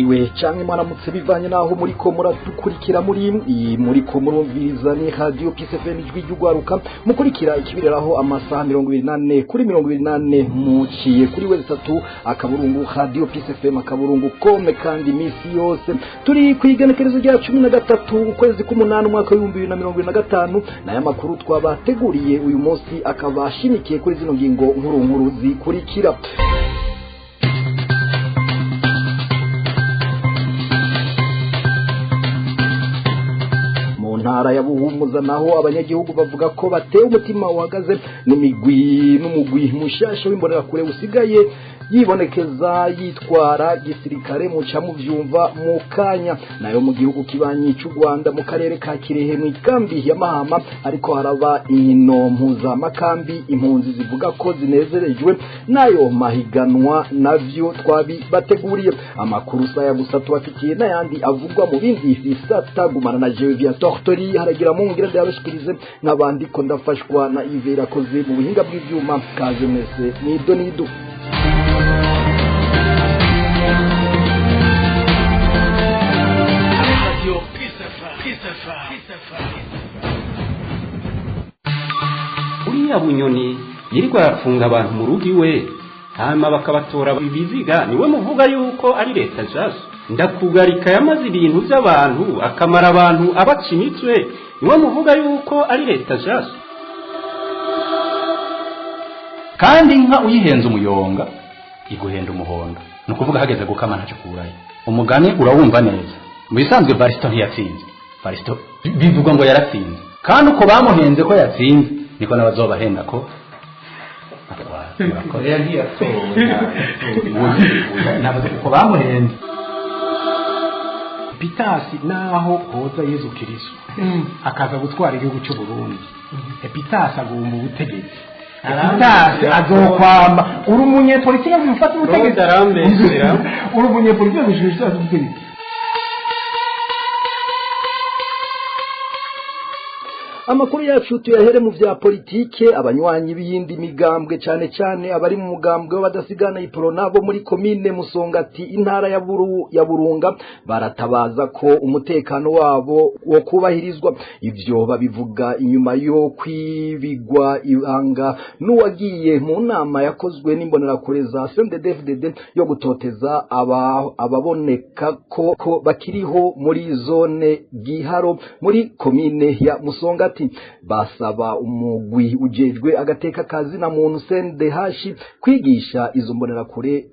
Mwiriwe canke mwaramutse, bivanye naho muriko muradukurikira. Muri iyi muriko murumviriza ni Radio Peace FM, ijwi ry'ugwaruka. Mukurikira ikibireraho amasaha 24/24, muciye kuri w3.radiopeacefm.com. Kandi misi yose turi kwigenekerezo rya 13 ukwezi k'umunani, umwaka w'2025. N'aya makuru twabateguriye uyu munsi akaba ashimikiye kuri zino ngingo nkuru nkuru zikurikira: Mu ntara ya Buhumuza naho, abanyagihugu bavuga ko batewe umutima uhagaze n'imigwi n'umugwi mushasha w'imbonerakure usigaye yibonekeza yitwara gisirikare. Muca muvyumva mu kanya. Nayo mu gihugu kibanyi cy'u Rwanda, mu karere ka Kirehe, mu ikambi ya Mahama, ariko haraba inkino mpuzamakambi. Impunzi zivuga ko zinezerejwe nayo mahiganwa. Navyo twabibateguriye. Amakuru saya gusa, tubafitiye n'ayandi avugwa mu bindi bisata. Gumana na jewe via Tortori haragira mu ngira ndabashikirize, nk'abandi ko ndafashwa na Yves Irakoze mu buhinga bw'ivyuma. Kaze mwese, nido nido. Radio Peace FM. Peace FM. Peace FM. Uriya Bunyoni yirirwa arapfunga abantu mu rugo iwe, hanyuma bakabatora ibiziga, niwe muvuga yuko ari leta nshasha? Ndakugarika yamaze ibintu by'abantu, akamara abantu abaca imitwe, niwe muvuga yuko ari leta nshasha? Kandi inka uyihenze umuyonga iguhenda umuhondo, ni ukuvuga hageze gukama ntacyo kurayo. Umugani urawumva neza. Mu bisanzwe Varisito ntiyatsinze. Varisito bivugwa ngo yaratsinze, kandi uko bamuhenze ko yatsinze niko n'abazobahenda ko atwara. Oya, ntiyatowe. Navuze uko bamuhenze. Epitasi, naho hoza Yezu Kristo akaza gutwara igihugu cy'u Burundi, Epitasi agomba ubutegetsi. Epitasi azokwama uri umunyepolitike ufata ubutegetsi. Arambesera. Uri umunyepolitike ufata ubutegetsi. Amakuru yacu tuyahere mu vya politike. Abanywanyi b'iyindi migambwe, cane cane abari mu mugambwe w'abadasigana Iprona bo muri komine Musongati, intara ya Buru ya Burunga, baratabaza ko umutekano wabo wo kubahirizwa. Ivyo babivuga inyuma yo kwibigwa ibanga n'uwagiye mu nama yakozwe n'imbonerakure za CNDD-FDD yo gutoteza ababoneka ko bakiriho muri zone Giharo, muri komine ya Musongati. Basaba umugwi ujejwe agateka kazi na muntu CNDH kwigisha izo mbonerakure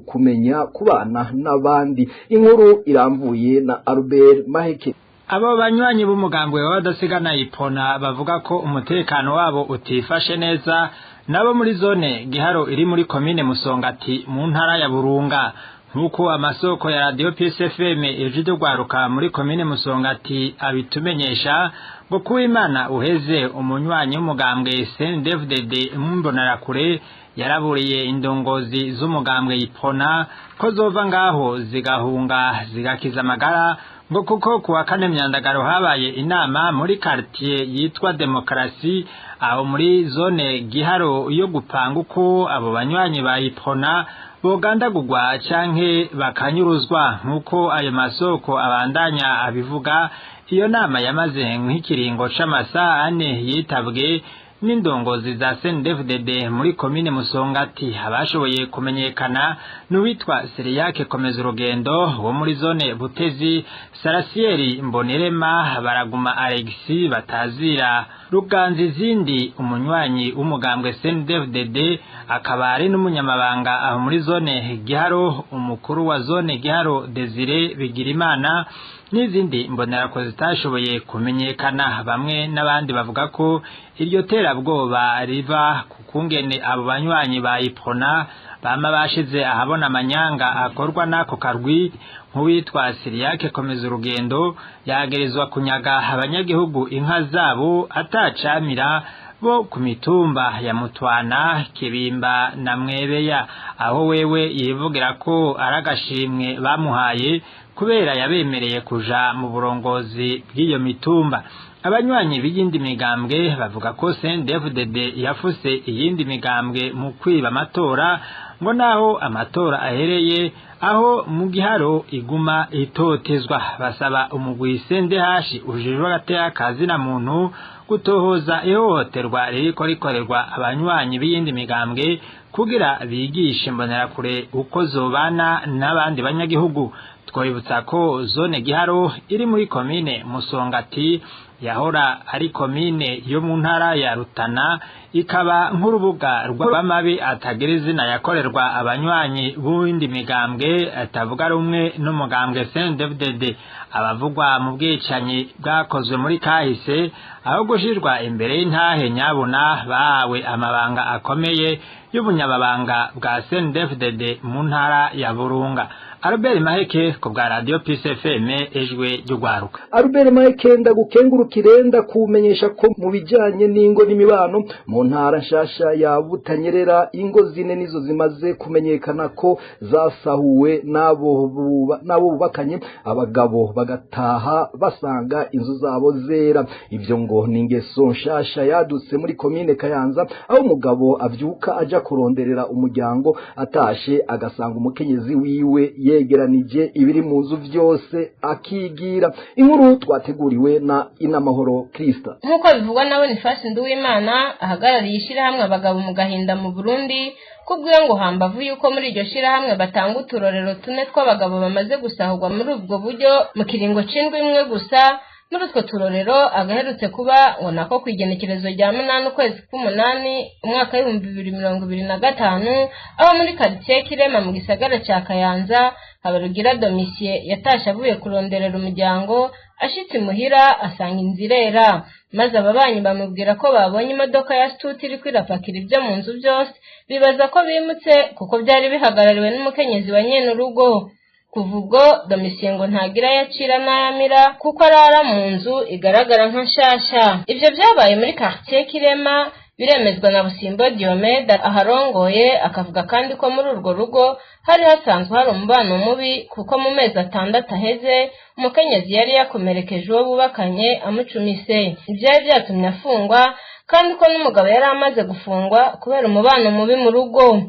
kumenya kubana n'abandi. Inkuru iramvuye na Albert Maheke. Abo banywanyi b'umugambwe w'abadasigana Ipona bavuga ko umutekano wabo utifashe neza nabo muri zone Giharo iri muri komine Musongati, mu ntara ya Burunga. Nk'uko amasoko ya Radio Peace FM, ijwi rwaruka, muri komine Musongati abitumenyesha, ngo kuwimana uheze umunywanyi w'umugambwe CNDD-FDD mumbonerakure yaraburiye indongozi z'umugambwe Ipona ko zova ngaho zigahunga, zigakiza amagara, ngo kuko kuwa kane Myandagaro habaye inama muri quartier yitwa Demokarasi aho muri zone Giharo yo gupanga uko abo banywanyi ba Ipona bogandagurwa canke bakanyuruzwa. Nk'uko ayo masoko abandanya abivuga, iyo nama yamaze nk'ikiringo c'amasaha 4, yitabwe n'indongozi za CNDD-FDD muri komine Musongati. Abashoboye kumenyekana n'uwitwa Siriyake Komeza Urugendo wo muri zone Butezi, Sarasieri Mbonirema, Baraguma Alexis batazira Ruganzi izindi, umunywanyi w'umugambwe CNDD-FDD akaba ari n'umunyamabanga aho muri zone Giharo, umukuru wa zone Giharo Desire Bigirimana, n'izindi mbonerako zitashoboye kumenyekana. Bamwe n'abandi bavuga ko iryo terabwoba riva ku kungene abo banywanyi ba Iprona bama bashize ahabona amanyanga akorwa n'ako karwi. Nk'uwitwa Siriyake Komeza Urugendo yagerezwa kunyaga abanyagihugu inka zabo atacamira. bo ku mitumba ya Mutwana, Kibimba na Mwebeya, aho wewe yivugira ko ari agashimwe bamuhaye kubera yabemereye kuja mu burongozi bw'iyo mitumba. Abanywanyi b'iyindi migambwe bavuga ko CNDD-FDD yafuse iyindi migambwe mu kwiba amatora, ngo naho amatora ahereye aho mu Giharo iguma itotezwa. Basaba umugwi CNDH ujejwe agateka kazina muntu gutohoza ihohoterwa ririko rikorerwa abanywanyi b'iyindi migambwe kugira bigishe imbonerakure uko zobana n'abandi banyagihugu. Twibutsa ko zone Giharo iri muri komine Musongati yahora ari komine yo mu ntara ya Rutana, ikaba nk'urubuga rw'amabi atagira izina yakorerwa abanywanyi b'indi migambwe atavuga rumwe n'umugambwe CNDD-FDD. Abavugwa mu bwicanyi bwakozwe muri kahise aho gushirwa imbere y'intahe nyabuna bahawe amabanga akomeye y'ubunyababanga bwa CNDD-FDD mu ntara ya Burunga. Albert Maheke ku bwa Radio Peace FM, ijwi ry'ugwaruka. Albert Maheke, ndagukengurukire, ndakumenyesha ko mu bijanye n'ingo n'imibano mu ntara nshasha ya Butanyerera ingo zine nizo zimaze kumenyekana ko zasahuwe n'abo bubakanye, abagabo bagataha basanga inzu zabo zera. Ivyo ngo ni ingeso nshasha yadutse muri komine Kayanza, aho umugabo avyuka aja kuronderera umuryango, atashe agasanga umukenyezi wiwe yegeranije ibiri mu nzu vyose akigira. Inkuru twateguriwe na Inamahoro Krista. Nk'uko bivugwa na Boniface Nduwimana ahagarariye ishyirahamwe abagabo mu gahinda mu Burundi, kubwiwe ngo hambavu yuko muri iryo shyirahamwe batanga uturorero tune tw'abagabo bamaze gusahurwa muri ubwo buryo mu kiringo c'indwi imwe gusa. Muri utwo turorero agaherutse kuba ngo nako ku igenekerezo rya 8 ukwezi k'umunani umwaka w'2025, aho muri quartier Kirema mu gisagara ca Kayanza Habarugira Domicie yatashe avuye kuronderera umuryango, ashitse imuhira asanga inzu irera, maze ababanyi bamubwira ko babonye imodoka ya Stuti iriko irapakira ibyo mu nzu byose, bibaza ko bimutse kuko byari bihagarariwe n'umukenyezi wa nyene urugo. Kuva ubwo Domitien ngo ntagira ayacira n'ayamira kuko arara mu nzu igaragara nka nshasha. Ivyo vyabaye muri quartier Kirema biremezwa na Busimbo Diomede aharongoye, akavuga kandi ko muri urwo rugo hari hasanzwe hari umubano mubi, kuko mu mezi 6 aheze umukenyezi yari yakomerekeje uwo bubakanye amucumise, ivyari vyatumye afungwa, kandi ko n'umugabo yari amaze gufungwa kubera umubano mubi mu rugo.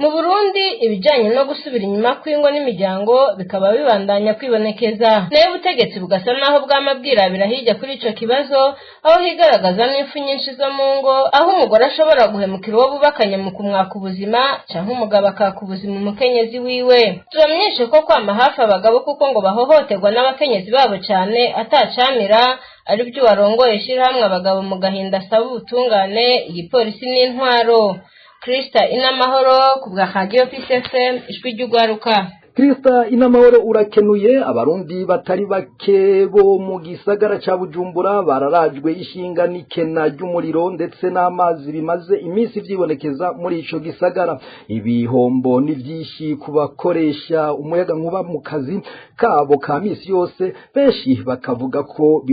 Mu Burundi ibijanye no gusubira inyuma kw'ingo n'imiryango bikaba bibandanya kwibonekeza, nayo ubutegetsi bugasa naho bwamabwirabira hirya kuri ico kibazo, aho higaragaza n'impfu nyinshi zo mu ngo, aho umugore ashobora guhemukira uwo bubakanye mu kumwaka ubuzima canke umugabo akaka ubuzima umukenyezi wiwe. Tubamenyeshe ko kwama hafi abagabo kuko ngo bahohoterwa n'abakenyezi babo cane atacamira, ari byo warongoye ishirahamwe abagabo mu gahinda asaba ubutungane, igipolisi n'intwaro. Krista Inamahoro ku bwa Radio Peace FM, ijwi ry'ugwaruka. Krista Inamahoro urakenuye. Abarundi batari bake bo mu gisagara ca Bujumbura bararajwe ishinga n'ikena ry'umuriro ndetse n'amazi bimaze iminsi vyibonekeza muri ico gisagara. Ibihombo ni vyinshi kubakoresha umuyaga nkuba mu kazi kabo ka misi yose, benshi bakavuga ko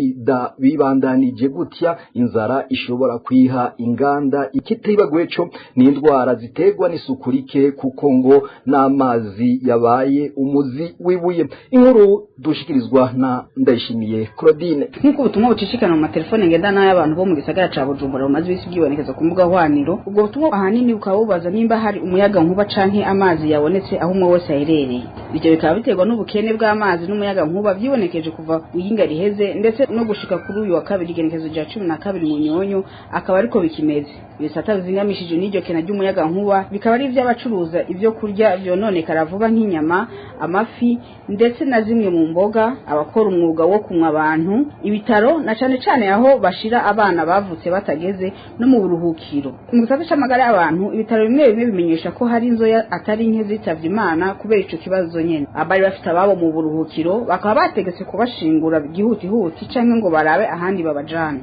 bibandanije gutya inzara ishobora kwiha inganda. Ikitibaguwe co ni indwara ziterwa n'isuku rike kuko ngo n'amazi yabaye umuzi wibuye. Inkuru dushikirizwa na Ndayishimiye Claudine. Nk'uko ubutumwa bucishikana mu matelefone ngendanwa y'abantu bo mu gisagara ca Bujumbura bumaze ibisi bwibonekeza ku mbuga hwaniro, ubwo butumwa ahanini bukaba bubaza nimba hari umuyaga nkuba canke amazi yabonetse aho umwe wese aherereye. Ivyo bikaba biterwa n'ubukene bw'amazi n'umuyaga nkuba vyibonekeje kuva iyinga riheze ndetse no gushika kuri uyu wa kabiri igenekerezo rya 12 mu Nyonyo, akaba ariko bikimeze. Ibisata bizingamishije n'iryo kena ry'umuyaga nkuba bikaba ari ivy'abacuruza ivyo kurya vyononekara vuba nk'inyama, amafi ndetse na zimwe mu mboga, abakora umwuga wo kumwa abantu, ibitaro na cane cane aho bashira abana bavutse batageze no mu buruhukiro. Mu gisata c'amagara y'abantu, ibitaro bimwe bimwe bimenyesha ko hari inzoya atari nke zitavye Imana kubera ico kibazo nyene. Abari bafite ababo mu buruhukiro bakaba bategetse kubashingura gihutihuti canke ngo barabe ahandi babajana.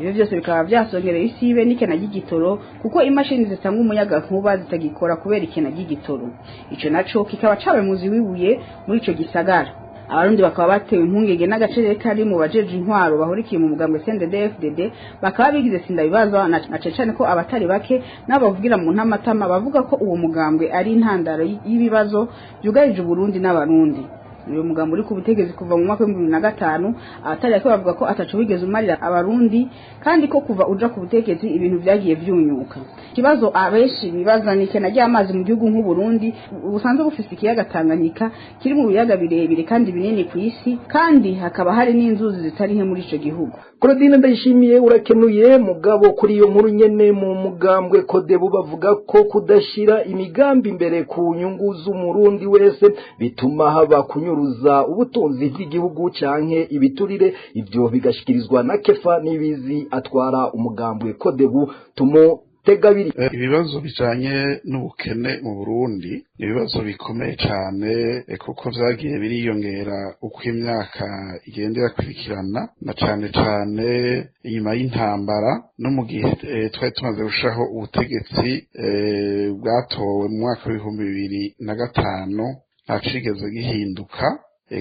Ibyo byose bikaba byasongereye isibe n'ikena ry'igitoro kuko imashini zitanga umuyaga nkuba zitagikora kubera ikena ry'igitoro. Ico naco kikaba cabaye muzi wibuye muri ico gisagara. Abarundi bakaba batewe impungenge n'agacerere kari mu bajeje intwaro bahurikiye mu mugambwe CNDD-FDD, bakaba bigize sindabibazwa na cane cane ko abatari bake nabo bavugira mu ntamatama bavuga ko uwo mugambwe ari intandaro y'ibibazo byugarije Uburundi n'Abarundi. Uyu mugambo uri ku butegetsi kuva mu mwaka w'ibihumbi 2005, abatari bake bavuga ko ataco wigeze umarira Abarundi, kandi ko kuva uja ku butegetsi ibintu vyagiye vyunyuka. Ikibazo abenshi bibaza ni ikena ry'amazi mu gihugu nk'Uburundi busanzwe bufise ikiyaga Tanganyika kiri mu biyaga birebire kandi binini ku isi, kandi hakaba hari n'inzuzi zitari nke muri ico gihugu. Claudine Ndayishimiye, urakenuye. Mugabo kuri iyo nkuru nyene, mu mugambwe Kodebu bavuga ko kudashira imigambi imbere ku nyungu z'Umurundi wese bituma haba kunyuruza ubutunzi bw'igihugu canke ibiturire. Ivyo bigashikirizwa na Kefa Nibizi atwara umugambwe Kodebu. Tumu tegabiri. Ibibazo bijanye n'ubukene mu Burundi ni ibibazo bikomeye cane, kuko vyagiye biriyongera uko imyaka igenda irakurikirana, na cane cane inyuma y'intambara no mu gihe twari tumaze gushaho ubutegetsi bwatowe mu mwaka w'2005, ntacigeze gihinduka,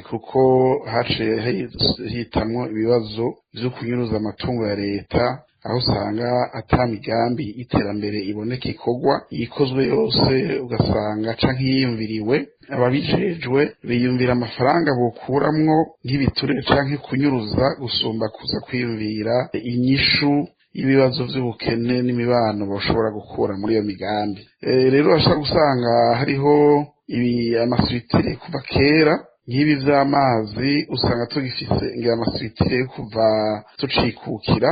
kuko haciye hitamwo ibibazo vyo kunyuruza amatungo ya leta, aho usanga ata migambi y'iterambere iboneka ikorwa, iyikozwe yose ugasanga canke yiyumviriwe, ababijejwe biyumvira amafaranga bokuramwo nk'ibiturire canke kunyuruza gusumba kuza kwiyumvira inyishu y'ibibazo vy'ubukene n'imibano bashobora gukura muri iyo migambi. Rero urashobora gusanga hariho ibi amaswitire kuva kera, nk'ibi vy'amazi usanga tugifise ngira amaswitire yo kuva tucikukira,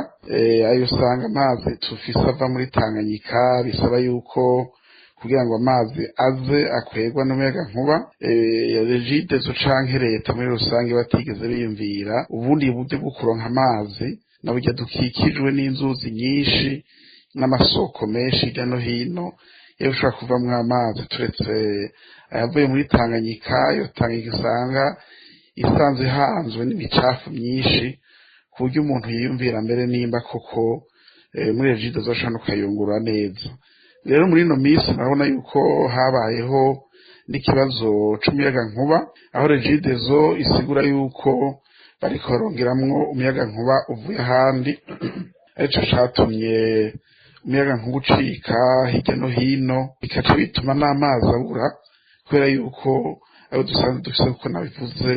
ayo usanga amazi tufise ava muri Tanganyika, bisaba yuko kugira ngo amazi aze akwegwa n'umuyaga nkuba. Regideso canke leta muri rusange batigeze biyumvira ubundi buryo bwo kuronka amazi, na burya dukikijwe n'inzuzi nyinshi n'amasoko menshi hirya no hino iyo ushobora kuvamwo amazi turetse ayavuye muri Tanganyika. Iyo Tanganyika usanga isanzwe ihanzwe n'imicafu myinshi, ku buryo umuntu yiyumvira mbere nimba koko muri Regideso ashobora no kukayungurura neza. Rero muri ino minsi murabona yuko habayeho n'ikibazo c'umuyaga nkuba, aho Regideso isigura yuko bariko barongeramwo umuyaga nkuba uvuye ahandi, arico catumye umuyaga nkuba ucika hirya no hino, bikaca bituma n'amazi abura, kubera yuko ayo dusanzwe dufise, kuko nabivuze,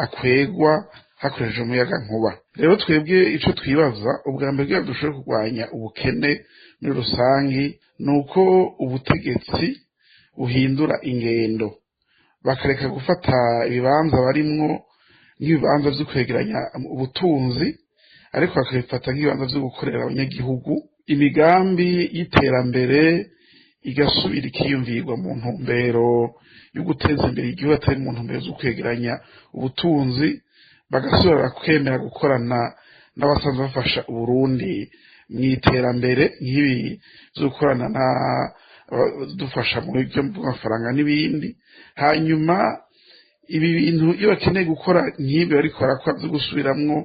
akwegwa hakoresheje umuyaga nkuba. Rero twebwe ico twibaza ubwa mbere kugira dushobore kurwanya ubukene muri rusangi ni uko ubutegetsi buhindura ingendo, bakareka gufata ibibanza barimwo nk'ibibanza vyo kwegeranya ubutunzi, ariko bakabifata nk'ibibanza vyo gukorera abanyagihugu. Imigambi y'iterambere igasubira ikiyumvirwa mu ntumbero yo guteza imbere igihugu, atari mu ntumbero zo kwegeranya ubutunzi. Bagasubira bakemera gukorana n'abasanzwe bafasha Uburundi mu iterambere, nk'ibi vyo gukorana na dufasha mu buryo bw'amafaranga n'ibindi. Hanyuma ibi bintu iyo bakeneye gukora nk'ibi bariko barakora vyo gusubiramwo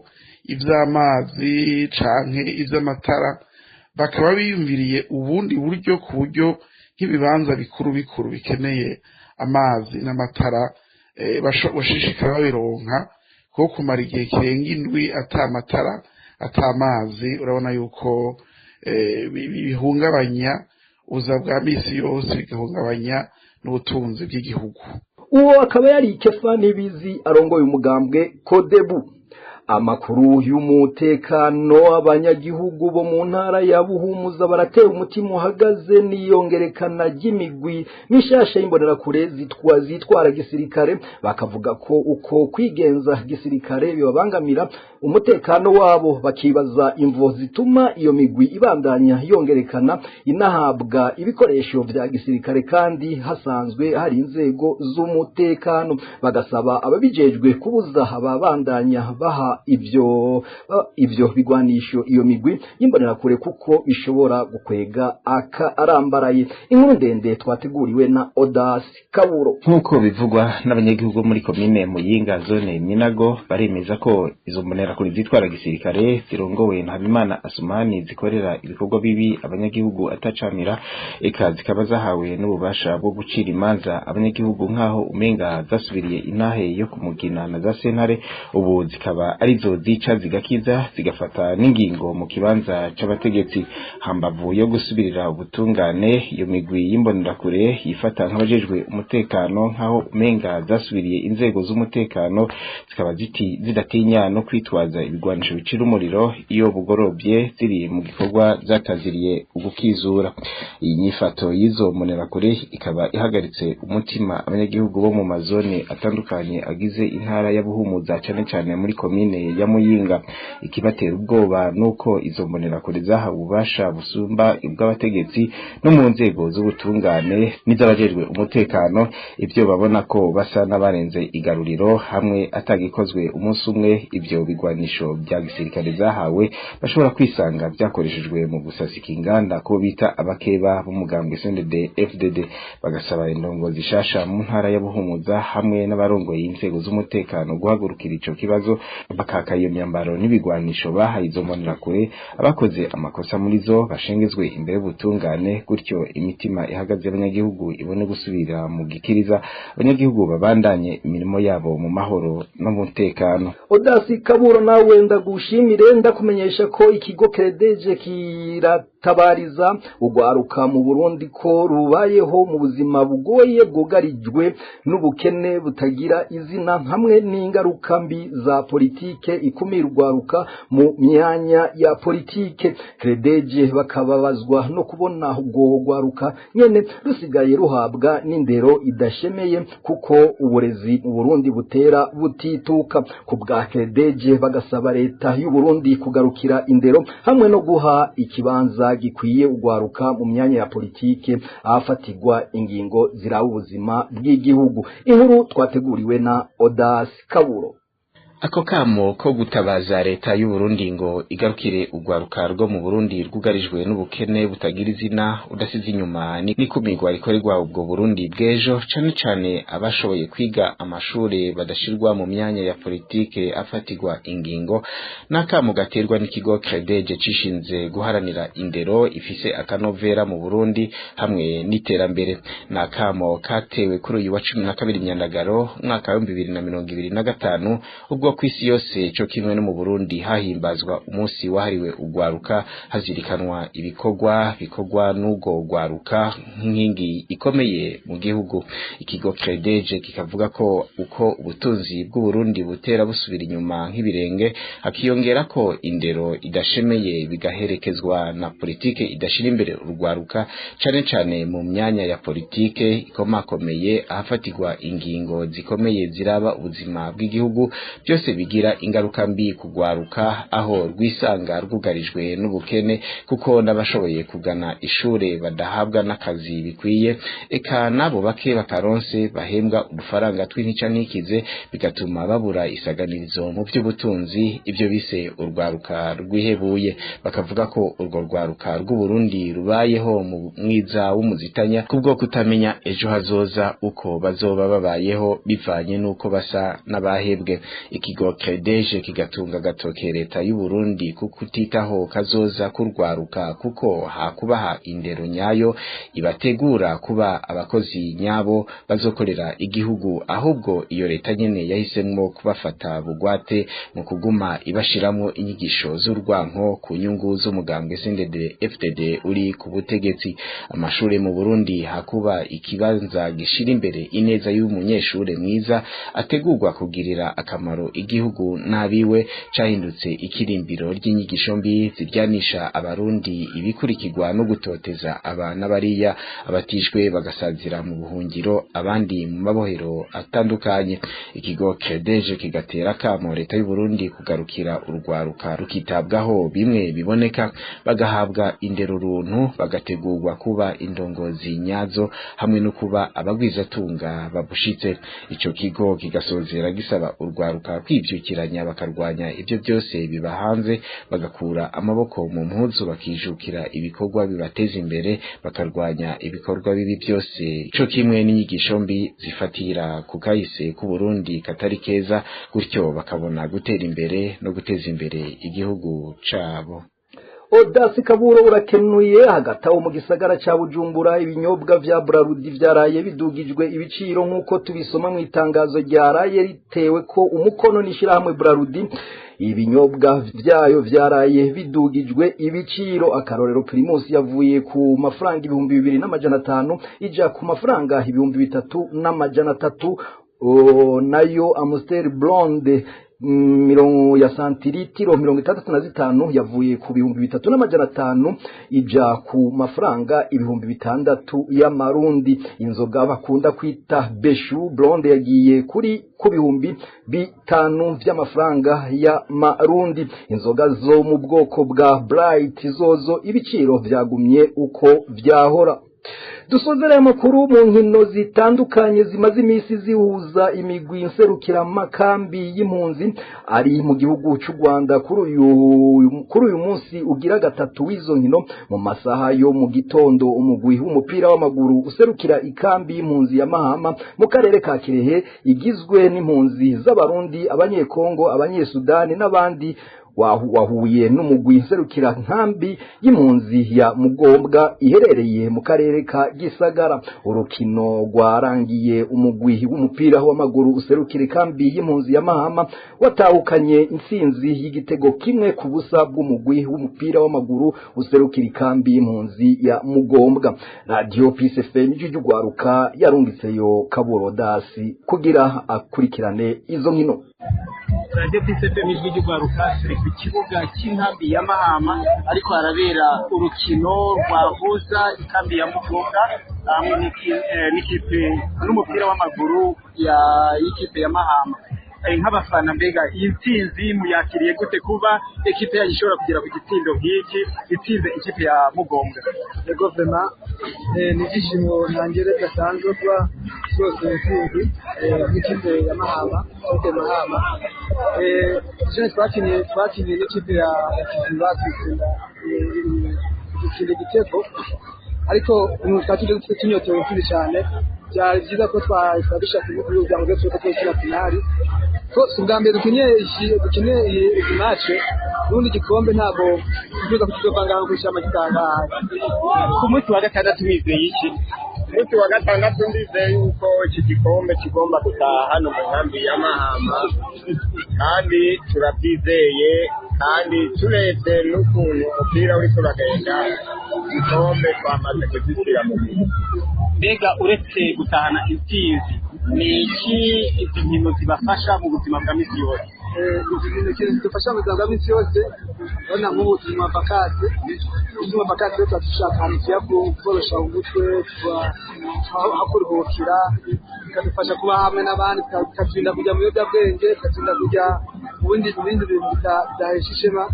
ivy'amazi canke ivy'amatara, bakaba biyumviriye ubundi buryo, ku buryo nk'ibibanza bikuru bikuru bikeneye amazi n'amatara bashishikara babironka, kuko kumara igihe kirenga indwi ata matara ata amazi, urabona yuko bihungabanya ubuzima bwa misi yose, bigahungabanya n'ubutunzi bw'igihugu. Uwo akaba yari Kefa Nibizi arongoye umugambwe Kodebu. Amakuru y'umutekano: abanyagihugu bo mu ntara ya Buhumuza barateye umutima uhagaze n'iyongerekana ry'imigwi mishasha y'imbonerakure zitwara gisirikare, bakavuga ko uko kwigenza gisirikare bibabangamira umutekano wabo, bakibaza imvo zituma iyo migwi ibandanya yongerekana inahabwa ibikoresho vya gisirikare kandi hasanzwe hari inzego z'umutekano. Bagasaba ababijejwe kubuza ababandanya baha guha ivyo bigwanisho iyo migwi y'imbonerakure kuko bishobora gukwega aka arambaraye. Inkuru ndende twateguriwe na Odas Kaburo. Nk'uko bivugwa n'abanyagihugu muri komine Muyinga zone Minago, baremeza ko izo mbonerakure zitwara gisirikare zirongowe na Habimana Asumani zikorera ibikorwa bibi abanyagihugu atacamira, eka zikaba zahawe n'ububasha bwo gucira imanza abanyagihugu nkaho umenga zasubiriye intahe yo kumugina na za sentare. Ubu zikaba arizo zica zigakiza zigafata n'ingingo mu kibanza c'abategetsi. Hambavu yo gusubirira ubutungane, iyo migwi y'imbonerakure yifata nk'abajejwe umutekano nkaho umenga zasubiriye inzego z'umutekano, zikaba zidatinya no kwitwaza ibigwanisho bicira umuriro iyo bugorobye ziri mu gikorwa zataziriye ugukizura. Iyi nyifato y'izo mbonerakure ikaba ihagaritse umutima abanyagihugu bo mu mazone atandukanye agize intara ya Buhumuza, cane cane muri komine ya Muyinga. Ikibatera ubwoba nuko izo mbonerakure zahawe ububasha busumba ubw'abategetsi no mu nzego z'ubutungane n'iz'abajejwe umutekano, ivyo babona ko basa n'abarenze igaruriro hamwe atagikozwe umunsi umwe ivyo bigwanisho bya gisirikare zahawe bashobora kwisanga byakoreshejwe mu gusasika inganda ko bita abakeba b'umugambwe CNDD FDD. Bagasaba indongozi zishasha mu ntara ya Buhumuza hamwe n'abarongoye inzego z'umutekano guhagurukira ico kibazo, bakaka iyo myambaro n'ibigwanisho bahaye izo mbonerakure, abakoze amakosa muri zo bashengezwe imbere y'ubutungane, gutyo imitima ihagaze y'abanyagihugu ibone gusubira mu gikiriza, abanyagihugu babandanye imirimo yabo mu mahoro no mu mutekano. Odasi Kaburo, nawe ndagushimire, ndakumenyesha ko ikigo Credeje kiratabariza ugwaruka mu Burundi ko rubayeho mu buzima bugoye bwugarijwe n'ubukene butagira izina hamwe n'ingaruka mbi za politike ikumira ugwaruka mu myanya ya politike. Credeje bakababazwa no kubona ubwo gwaruka nyene rusigaye ruhabwa n'indero idashemeye kuko uburezi mu Burundi butera butituka. Ku bwa Credeje bagasaba leta y'u Burundi kugarukira indero hamwe no guha ikibanza gikwiye ugwaruka mu myanya ya politike ahafatirwa ingingo ziraba ubuzima bw'igihugu. Inkuru twateguriwe na Odas Kaburo. Ako kamo ko gutabaza leta y'u Burundi ngo igarukire ugwaruka rwo mu Burundi rwugarijwe n'ubukene butagira izina, udasize inyuma n'ikumirwa rikorerwa ubwo Burundi bw'ejo, cane cane abashoboye kwiga amashure badashirwa mu myanya ya politike afatirwa ingingo, n'akamo gaterwa n'ikigo Credeje cishinze guharanira indero ifise akanovera mu Burundi hamwe n'iterambere. N'akamo katewe kuri uyu wa 12 Myandagaro umwaka wa 2025, ubwo kwisi yose cyo kimwe no mu Burundi hahimbazwa umunsi wahariwe ugwaruka, hazirikanwa ibikorwa bikorwa n'ubwo ugwaruka nk'inkingi ikomeye mu gihugu. Ikigo Credeje kikavuga ko uko ubutunzi bw'u Burundi butera busubira inyuma nk'ibirenge, hakiyongera ko indero idashemeye bigaherekezwa na politike idashira imbere urugwaruka, cane cane mu myanya ya politike ikomakomeye ahafatirwa ingingo zikomeye ziraba ubuzima bw'igihugu, byose bigira ingaruka mbi kugwaruka aho rwisanga rwugarijwe n'ubukene, kuko n'abashoboye kugana ishure badahabwa n'akazi bikwiye, eka nabo bake bakaronse bahembwa udufaranga tw'intica ntikize, bigatuma babura isaganirizo mu by'ubutunzi, ibyo bise urwaruka rwihebuye. Bakavuga ko urwo rwaruka rw'u Burundi rubayeho mu mwiza w'umuzitanya kubwo kutamenya ejo hazoza uko bazoba babayeho bivanye n'uko basa n'abahebwe. Ikigo Credeje kigatunga gatoke leta y'u Burundi kuko utitaho kazoza kurwaruka, kuko hakubaha indero nyayo ibategura kuba abakozi nyabo bazokorera igihugu, ahubwo iyo leta nyene yahisemwo kubafata bugwate mu kuguma ibashiramo inyigisho z'urwanko ku nyungu z'umugambwe CNDD FDD uri ku butegetsi. Amashure mu Burundi hakuba ikibanza gishira imbere ineza y'umunyeshure mwiza ategurwa kugirira akamaro igihugu n'abiwe, cahindutse ikirimbiro ry'inyigisho mbi ziryanisha abarundi, ibikurikirwa no gutoteza abana bariya abatishwe bagasazira mu buhungiro, abandi mu mabohero atandukanye. Ikigo Credeje kigatera kamo leta y'u Burundi kugarukira urwaruka rukitabwaho bimwe biboneka, bagahabwa indero runtu, bagategurwa kuba indongozi nyazo hamwe no kuba abagwizatunga babushitse. Ico kigo kigasozera gisaba urwaruka kwivyukiranya bakarwanya ibyo byose biba hanze, bagakura amaboko mu mpuzu, bakijukira ibikorwa bibateza imbere, bakarwanya ibikorwa bibi byose co kimwe n'inyigisho mbi zifatira ku kahise ku Burundi katari keza, gutyo bakabona gutera imbere no guteza imbere igihugu cabo. Odasi Kaburo urakenuye. Hagati aho mu gisagara ca Bujumbura ibinyobwa vya Brarudi vyaraye bidugijwe ibiciro nk'uko tubisoma mu itangazo ryaraye ritewe ko umukono n'ishirahamwe Brarudi. Ibinyobwa vyayo vyaraye bidugijwe ibiciro. Akarorero, Primus yavuye ku mafaranga 2500 ija ku mafaranga 3300, nayo Amstel Blonde mirongo ya santiritiro 65 yavuye ku 3500 ija ku mafaranga 6000 y'amarundi. Inzoga bakunda kwita Beshu Blonde yagiye kuri ku 5000 vy'amafaranga y'amarundi. Inzoga zo mu bwoko bwa Bright zozo ibiciro vyagumye uko vyahora. Dusozera amakuru mu nkino zitandukanye zimaze iminsi zihuza imigwi nserukiramakambi y'impunzi ari mu gihugu cy'u Rwanda. Kuri uyu munsi ugira gatatu w'izo nkino, mu masaha yo mu gitondo, umugwi w'umupira w'amaguru userukira ikambi y'impunzi ya Mahama mu karere ka Kirehe, igizwe n'impunzi z'Abarundi, Abanyekongo, Abanyesudani n'abandi, wahuye n'umugwi nserukira nkambi y'impunzi ya Mugombwa iherereye mu karere ka Gisagara. Urukino rwarangiye umugwi w'umupira w'amaguru userukira ikambi y'impunzi ya Mahama watahukanye intsinzi y'igitego 1-0 bw'umugwi w'umupira w'amaguru userukira ikambi y'impunzi ya Mugombwa. Radio Peace FM ijwi ry'ugwaruka yarungitseyo Kaburo Dasi kugira akurikirane izo nkino. Radio Peace FM ijwi ry'ugwaruka turi ku kibuga cy'inkambi ya Mahama, ariko harabera urukino rwahuza ikambi ya Mugombwa hamwe n'ikipe n'umupira w'amaguru y'ikipe ya Mahama. Nk'abafana, mbega iyi ntsinzi muyakiriye gute, kuba ekipe yanyu ishobora kugera ku gitsindo nk'iki itsinze ikipe ya Mugombwa? Ego, vraiment ni ibyishimo ntangere bidasanzwe kuba rwose intsinzi n'ikipe ya Mahama, ikipe ya Mahama ejo twakinye n'ikipe ya Kiziba, twitsinda igitego, ariko twari tunyotewe intsinzi cyane. Byari byiza ko twari dushaka kugira ngo tube twakina finali, ko si ubwa mbere dukinye izi match. Ubundi igikombe ntabwo twifuza kukizova ngaho kuko gitangaye. Ku munsi wa gatandatu wizeye iki? Umunsi wa gatandatu ndizeye yuko iki gikombe kigomba gutaha hano mu nkambi ya Mahama, kandi turabyizeye, kandi turebye n'ukuntu umupira uriko uragenda, igikombe twamaze kugishyira mu bintu. Mbega uretse gutahana intsinzi, ni iki izi nkino zibafasha mu buzima bwa misi yose? Ikintu zidufasha mu buzima bwa misi yose, urabona nk'ubu turi mu mavakasi, turi mu mavakasi rero tuba dushaka ahantu tuya korosha umutwe, aho kuruhukira, bikadufasha kuba hamwe n'abandi, bikaturinda kujya mu biyobyabwenge, bikaturinda kujya mu bindi bintu bidahesha ishema.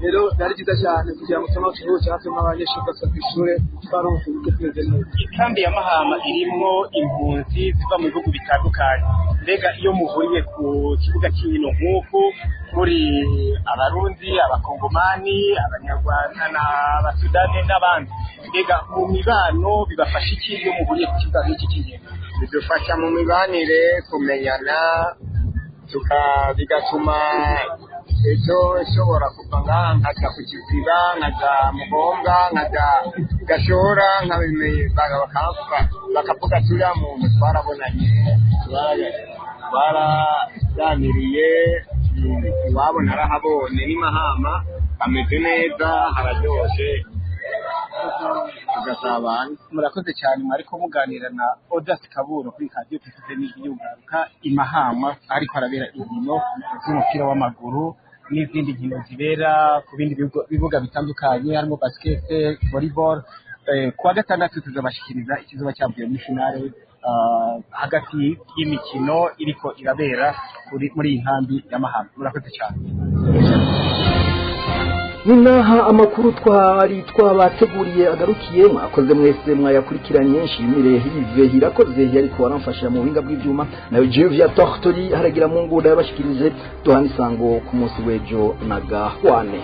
Rero byari byiza cyane kugira ngo tume turuhuke hafi nk'abanyeshuri basa ku ishuri twaronse uburyo tumeze neza. Ikambi ya Mahama irimwo impunzi ziva mu bihugu bitandukanye. Mbega iyo muhuriye ku kibuga cy'inkino nk'uku muri Abarundi, Abakongomani, Abanyarwanda n'Abasudani n'abandi, mbega mu mibano bibafasha iki iyo muhuriye ku kibuga nk'iki cy'inkino? Bidufasha mu mibanire, kumenyana, bigatuma ejo nshobora kuva ngaha nkaja ku Kiziba, nkaja Mugombwa, nkaja Gashora, bakavuga turiya muntu twarabonanye, twaraganiriye, iwabo narahabonye, ni Mahama hameze neza, hararyoshe, tugasabana. Murakoze cyane, mwariko muganira na Odas Kaburo kuri Radio Peace FM ijwi ry'ugwaruka i Mahama, ariko harabera inkino z'umupira w'amaguru n'izindi nkino zibera ku bindi bibuga bitandukanye, harimo basket, volleyball. Kuwa gatandatu tuzabashikiriza ikizuba cyavuye muri finale hagati y'imikino iriko irabera muri iyi nkambi ya Mahama. Murakoze cyane. Ninaha amakuru twari twabateguriye agarukiye. Mwakoze mwese mwayakurikiranye. Nshimire Yves Hirakoze yariko waramfasha mu buhinga bw'ivyuma, nawe Juvia Tortori haragira mu ngunda yabashikirije. Duhana isango ku munsi w'ejo na gahwane.